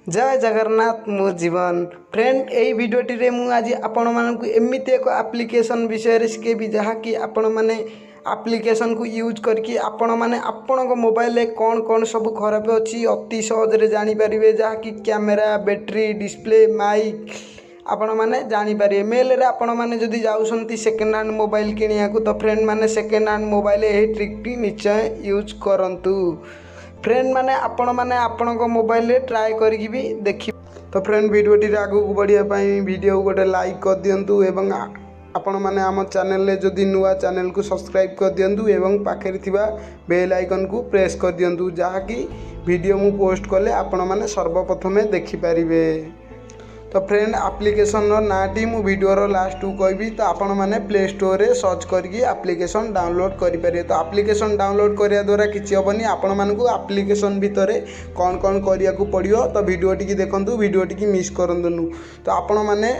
ଜୟ ଜଗନ୍ନାଥ, ମୋ ଜୀବନ ଫ୍ରେଣ୍ଡ। ଏହି ଭିଡ଼ିଓଟିରେ ମୁଁ ଆଜି ଆପଣମାନଙ୍କୁ ଏମିତି ଏକ ଆପ୍ଲିକେସନ୍ ବିଷୟରେ ଶିଖେଇବି, ଯାହାକି ଆପଣମାନେ ଆପ୍ଲିକେସନ୍କୁ ୟୁଜ୍ କରିକି ଆପଣମାନେ ଆପଣଙ୍କ ମୋବାଇଲରେ କ'ଣ କ'ଣ ସବୁ ଖରାପ ଅଛି ଅତି ସହଜରେ ଜାଣିପାରିବେ, ଯାହାକି କ୍ୟାମେରା, ବ୍ୟାଟେରୀ, ଡିସପ୍ଲେ, ମାଇକ୍ ଆପଣମାନେ ଜାଣିପାରିବେ। ମେଲ୍ରେ ଆପଣମାନେ ଯଦି ଯାଉଛନ୍ତି ସେକେଣ୍ଡ ହ୍ୟାଣ୍ଡ ମୋବାଇଲ କିଣିବାକୁ, ତ ଫ୍ରେଣ୍ଡ ମାନେ ସେକେଣ୍ଡ ହ୍ୟାଣ୍ଡ ମୋବାଇଲ ଏହି ଟ୍ରିକ୍ଟି ନିଶ୍ଚୟ ୟୁଜ୍ କରନ୍ତୁ। ଫ୍ରେଣ୍ଡ ମାନେ, ଆପଣମାନେ ଆପଣଙ୍କ ମୋବାଇଲରେ ଟ୍ରାଏ କରିକି ବି ଦେଖି। ତ ଫ୍ରେଣ୍ଡ, ଭିଡ଼ିଓଟିରେ ଆଗକୁ ବଢ଼ିବା ପାଇଁ ଭିଡ଼ିଓକୁ ଗୋଟେ ଲାଇକ୍ କରିଦିଅନ୍ତୁ ଏବଂ ଆପଣମାନେ ଆମ ଚ୍ୟାନେଲରେ ଯଦି ନୂଆ, ଚ୍ୟାନେଲକୁ ସବସ୍କ୍ରାଇବ୍ କରିଦିଅନ୍ତୁ ଏବଂ ପାଖରେ ଥିବା ବେଲ୍ ଆଇକନ୍କୁ ପ୍ରେସ୍ କରିଦିଅନ୍ତୁ, ଯାହାକି ଭିଡ଼ିଓ ମୁଁ ପୋଷ୍ଟ କଲେ ଆପଣମାନେ ସର୍ବପ୍ରଥମେ ଦେଖିପାରିବେ। ତ ଫ୍ରେଣ୍ଡ, ଆପ୍ଲିକେସନ୍ର ନାଁଟି ମୁଁ ଭିଡ଼ିଓର ଲାଷ୍ଟକୁ କହିବି। ତ ଆପଣମାନେ ପ୍ଲେ ଷ୍ଟୋରରେ ସର୍ଚ୍ଚ କରିକି ଆପ୍ଲିକେସନ୍ ଡାଉନଲୋଡ଼୍ କରିପାରିବେ। ତ ଆପ୍ଲିକେସନ୍ ଡାଉନଲୋଡ଼୍ କରିବା ଦ୍ୱାରା କିଛି ହେବନି, ଆପଣମାନଙ୍କୁ ଆପ୍ଲିକେସନ୍ ଭିତରେ କ'ଣ କ'ଣ କରିବାକୁ ପଡ଼ିବ। ତ ଭିଡ଼ିଓଟିକି ଦେଖନ୍ତୁ, ଭିଡ଼ିଓଟିକି ମିସ୍ କରନ୍ତୁନି। ତ ଆପଣମାନେ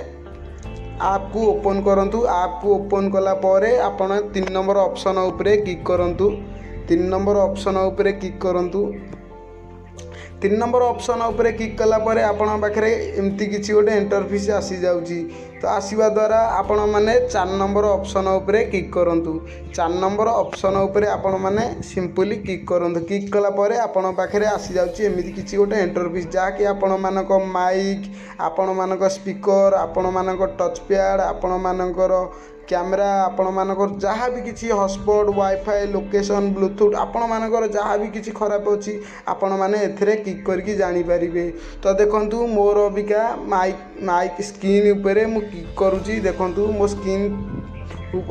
ଆପ୍କୁ ଓପନ୍ କରନ୍ତୁ। ଆପ୍କୁ ଓପନ୍ କଲା ପରେ ଆପଣ 3 ନମ୍ବର ଅପସନ୍ ଉପରେ କ୍ଲିକ୍ କରନ୍ତୁ। 3 ନମ୍ବର ଅପସନ୍ ଉପରେ କ୍ଲିକ୍ କରନ୍ତୁ। 3 ନମ୍ବର ଅପସନ୍ ଉପରେ କ୍ଲିକ୍ କଲା ପରେ ଆପଣଙ୍କ ପାଖରେ ଏମିତି କିଛି ଗୋଟେ ଇଣ୍ଟରଫେସ୍ ଆସିଯାଉଛି। ତ ଆସିବା ଦ୍ୱାରା ଆପଣମାନେ 4 ନମ୍ବର ଅପସନ୍ ଉପରେ କ୍ଲିକ୍ କରନ୍ତୁ। 4 ନମ୍ବର ଅପସନ୍ ଉପରେ ଆପଣମାନେ ସିମ୍ପଲି କ୍ଲିକ୍ କରନ୍ତୁ। କ୍ଲିକ୍ କଲା ପରେ ଆପଣଙ୍କ ପାଖରେ ଆସିଯାଉଛି ଏମିତି କିଛି ଗୋଟେ ଇଣ୍ଟରଫେସ୍, ଯାହାକି ଆପଣମାନଙ୍କ ମାଇକ୍, ଆପଣମାନଙ୍କ ସ୍ପିକର, ଆପଣମାନଙ୍କ ଟଚ୍ ପ୍ୟାଡ଼୍, ଆପଣମାନଙ୍କର କ୍ୟାମେରା, ଆପଣମାନଙ୍କର ଯାହା ବି କିଛି ହଟସ୍ପଟ୍, ୱାଇଫାଇ, ଲୋକେସନ୍, ବ୍ଲୁଟୁଥ୍, ଆପଣମାନଙ୍କର ଯାହା ବି କିଛି ଖରାପ ଅଛି, ଆପଣମାନେ ଏଥିରେ କ୍ଲିକ୍ କରିକି ଜାଣିପାରିବେ। ତ ଦେଖନ୍ତୁ, ମୋର ଅବିକା ମାଇକ୍ ସ୍କ୍ରିନ୍ ଉପରେ ମୁଁ କ୍ଲିକ୍ କରୁଛି। ଦେଖନ୍ତୁ, ମୋ ସ୍କ୍ରିନ୍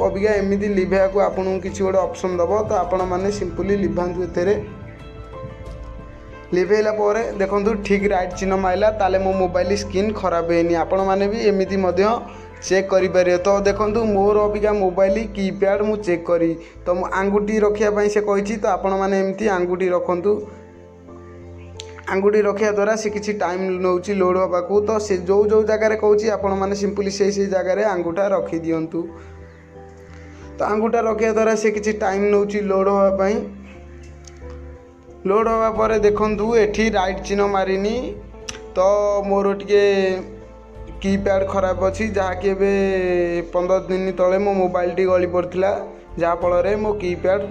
ଅବିକା ଏମିତି ଲିଭାଇବାକୁ ଆପଣଙ୍କୁ କିଛି ଗୋଟେ ଅପସନ୍ ଦେବ। ତ ଆପଣମାନେ ସିମ୍ପଲି ଲିଭାନ୍ତୁ। ଏଥିରେ ଲିଭେଇଲା ପରେ ଦେଖନ୍ତୁ, ଠିକ୍ ରାଇଟ୍ ଚିହ୍ନ ମାରିଲା। ତାହେଲେ ମୋ ମୋବାଇଲ ସ୍କ୍ରିନ୍ ଖରାପ ହେଇନି। ଆପଣମାନେ ବି ଏମିତି ମଧ୍ୟ ଚେକ୍ କରିପାରିବେ। ତ ଦେଖନ୍ତୁ, ମୋର ଅବିକା ମୋବାଇଲ କିପ୍ୟାଡ଼୍ ମୁଁ ଚେକ୍ କରିବି। ତ ମୁଁ ଆଙ୍ଗୁଠି ରଖିବା ପାଇଁ ସେ କହିଛି। ତ ଆପଣମାନେ ଏମିତି ଆଙ୍ଗୁଠି ରଖନ୍ତୁ। ଆଙ୍ଗୁଠି ରଖିବା ଦ୍ୱାରା ସେ କିଛି ଟାଇମ୍ ନେଉଛି ଲୋଡ଼୍ ହେବାକୁ। ତ ସେ ଯେଉଁ ଯେଉଁ ଜାଗାରେ କହୁଛି, ଆପଣମାନେ ସିମ୍ପଲି ସେଇ ସେଇ ଜାଗାରେ ଆଙ୍ଗୁଠା ରଖିଦିଅନ୍ତୁ। ତ ଆଙ୍ଗୁଠା ରଖିବା ଦ୍ୱାରା ସେ କିଛି ଟାଇମ୍ ନେଉଛି ଲୋଡ଼୍ ହେବା ପାଇଁ। ଲୋଡ଼୍ ହେବା ପରେ ଦେଖନ୍ତୁ, ଏଠି ରାଇଟ୍ ଚିହ୍ନ ମାରିନି। ତ ମୋର ଟିକେ କିପ୍ୟାଡ଼୍ ଖରାପ ଅଛି, ଯାହାକି ଏବେ 15 ଦିନ ତଳେ ମୋ ମୋବାଇଲଟି ଗଳି ପଡ଼ିଥିଲା, ଯାହାଫଳରେ ମୋ କିପ୍ୟାଡ଼୍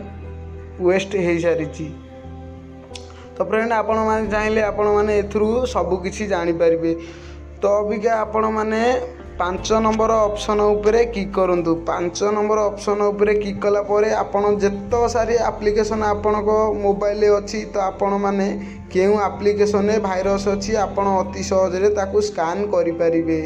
ୱେଷ୍ଟ ହେଇସାରିଛି। ତ ଫ୍ରେଣ୍ଡ, ଆପଣମାନେ ଚାହିଁଲେ ଆପଣମାନେ ଏଥିରୁ ସବୁକିଛି ଜାଣିପାରିବେ। ତ ଅବିକା ଆପଣମାନେ 5 ନମ୍ବର ଅପସନ୍ ଉପରେ କ୍ଲିକ୍ କରନ୍ତୁ। 5 ନମ୍ବର ଅପସନ୍ ଉପରେ କ୍ଲିକ୍ କଲା ପରେ ଆପଣ ଯେତେକ ସାରି ଆପ୍ଲିକେସନ୍ ଆପଣଙ୍କ ମୋବାଇଲରେ ଅଛି, ତ ଆପଣମାନେ କେଉଁ ଆପ୍ଲିକେସନ୍ରେ ଭାଇରସ୍ ଅଛି, ଆପଣ ଅତି ସହଜରେ ତାକୁ ସ୍କାନ୍ କରିପାରିବେ।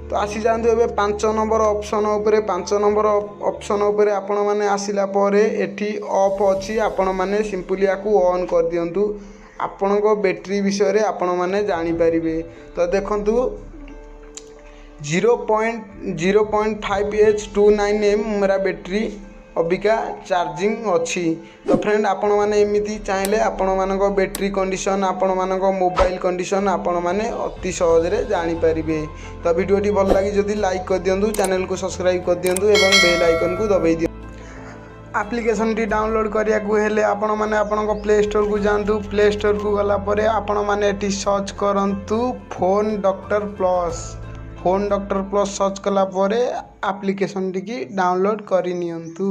ତ ଆସିଯାଆନ୍ତୁ ଏବେ 5 ନମ୍ବର ଅପସନ୍ ଉପରେ। 5 ନମ୍ବର ଅପସନ୍ ଉପରେ ଆପଣମାନେ ଆସିଲା ପରେ ଏଠି ଅଫ୍ ଅଛି, ଆପଣମାନେ ସିମ୍ପଲି ୟାକୁ ଅନ୍ କରିଦିଅନ୍ତୁ। ଆପଣଙ୍କ ବ୍ୟାଟେରୀ ବିଷୟରେ ଆପଣମାନେ ଜାଣିପାରିବେ। ତ ଦେଖନ୍ତୁ, 0.0.5 ଏଚ୍ 29 ଏମ୍ ମୋର ବ୍ୟାଟେରୀ ଅବିକା ଚାର୍ଜିଂ ଅଛି। ତ ଫ୍ରେଣ୍ଡ, ଆପଣମାନେ ଏମିତି ଚାହିଁଲେ ଆପଣମାନଙ୍କ ବ୍ୟାଟେରୀ କଣ୍ଡିସନ୍, ଆପଣମାନଙ୍କ ମୋବାଇଲ କଣ୍ଡିସନ୍ ଆପଣମାନେ ଅତି ସହଜରେ ଜାଣିପାରିବେ। ତ ଭିଡ଼ିଓଟି ଭଲ ଲାଗି ଯଦି ଲାଇକ୍ କରିଦିଅନ୍ତୁ, ଚ୍ୟାନେଲକୁ ସବସ୍କ୍ରାଇବ୍ କରିଦିଅନ୍ତୁ ଏବଂ ବେଲ୍ ଆଇକନ୍କୁ ଦବାଇ ଦିଅନ୍ତୁ। ଆପ୍ଲିକେସନ୍ଟି ଡାଉନଲୋଡ଼୍ କରିବାକୁ ହେଲେ ଆପଣମାନେ ଆପଣଙ୍କ ପ୍ଲେ ଷ୍ଟୋରକୁ ଯାଆନ୍ତୁ। ପ୍ଲେ ଷ୍ଟୋରକୁ ଗଲା ପରେ ଆପଣମାନେ ଏଠି ସର୍ଚ୍ଚ କରନ୍ତୁ phone doctor plus. Phone doctor plus search କଲା ପରେ ଆପ୍ଲିକେସନ୍ଟିକି ଡାଉନଲୋଡ଼୍ କରିନିଅନ୍ତୁ।